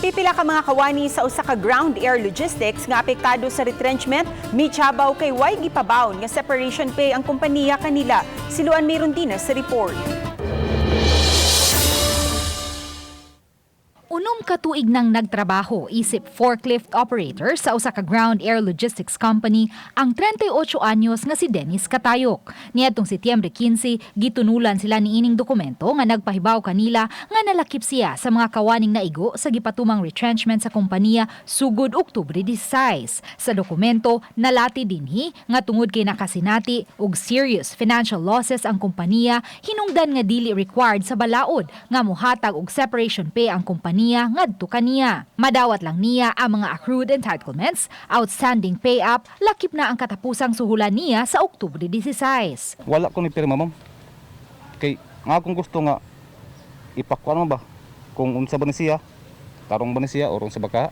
Pipila ka mga kawani sa usa ka ground air logistics nga apektado sa retrenchment michabaw kay way gipabawn nga separation pay ang kompanya kanila. Si Luan Mirondina sa report. 6 ka tuig nang nagtrabaho isip forklift operator sa usa ka ground air logistics company ang 38 anyos nga si Dennis Katayok. Niadtong Setyembre 15, gitunulan sila niining dokumento nga nagpahibaw kanila nga nalakip siya sa mga kawaning naigo sa gipatumang retrenchment sa kompanya sugod Oktubre 16. Sa dokumento, nalati dinhi nga tungod kay nakasinati og serious financial losses ang kompanya, hinungdan nga dili required sa balaod nga muhatag og separation pay ang kompanya ngadto kaniya. Madawat lang niya ang mga accrued entitlements, outstanding pay up, lakip na ang katapusang suhulan niya sa Oktubre 16. Wala ko ni pirma, ma'am. Kay nga akong gusto nga ipakuan mo ba kung unsa ba ni siya, tarong ba ni siya or unsa ba ka.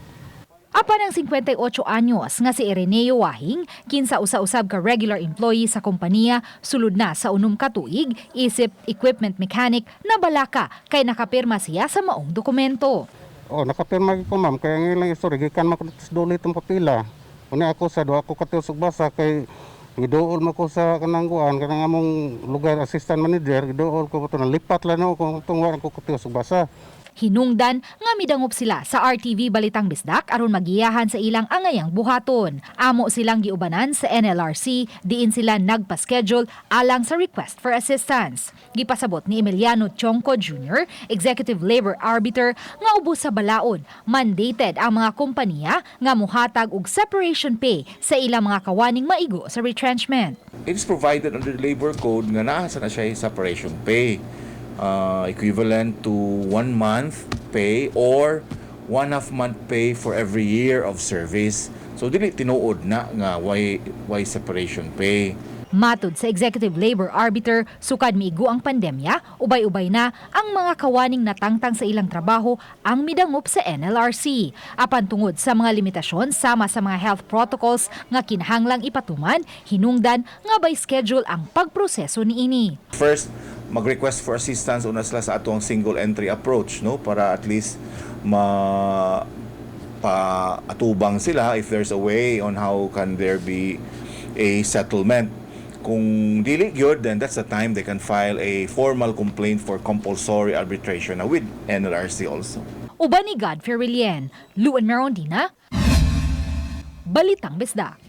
Apan ang 58 anyos nga si Ireneo Wahing, kinsa usa-usab ka regular employee sa kompanya, sulod na sa 6 ka tuig, isip equipment mechanic, nabalaka kay nakapirma siya sa maong dokumento. Oh, nakapirma gyud ko, ma'am, kaya ngayon lang istorya gikan man ko dito sa duli itong papila. Una ako sa duha ko katios og basa kay giduol man ko sa kanang kuan, kanang among lugar assistant manager, giduol ko to, nalipat lang ako kung tungwa ko katios og basa. Hinungdan nga midangop sila sa RTV Balitang Bisdak aron magiyahan sa ilang angayang buhaton. Amo silang giubanan sa NLRC, diin sila nagpa-schedule alang sa request for assistance. Gipasabot ni Emiliano Chongco Jr., Executive Labor Arbiter, nga ubos sa balaod, mandated ang mga kompanya nga muhatag og separation pay sa ilang mga kawaning maigo sa retrenchment. It is provided under the labor code nga naa sa na siya separation pay equivalent to 1 month pay or 1.5 month pay for every year of service. So dili tinuod na nga why separation pay. Matud sa Executive Labor Arbiter, sukad miigo ang pandemya, ubay-ubay na ang mga kawaning natangtang sa ilang trabaho ang midangop sa NLRC. Apan tungod sa mga limitasyon sama sa mga health protocols nga kinahanglang ipatuman, hinungdan nga by schedule ang pagproseso niini. First, mag-request for assistance una sila sa atong single entry approach, no, para at least ma paatubang sila if there's a way on how can there be a settlement. Kung dili gyud, then that's the time they can file a formal complaint for compulsory arbitration na with NLRC also. Uban ni Godfrey Relien, Luan Merondina, Balitang Bisdak.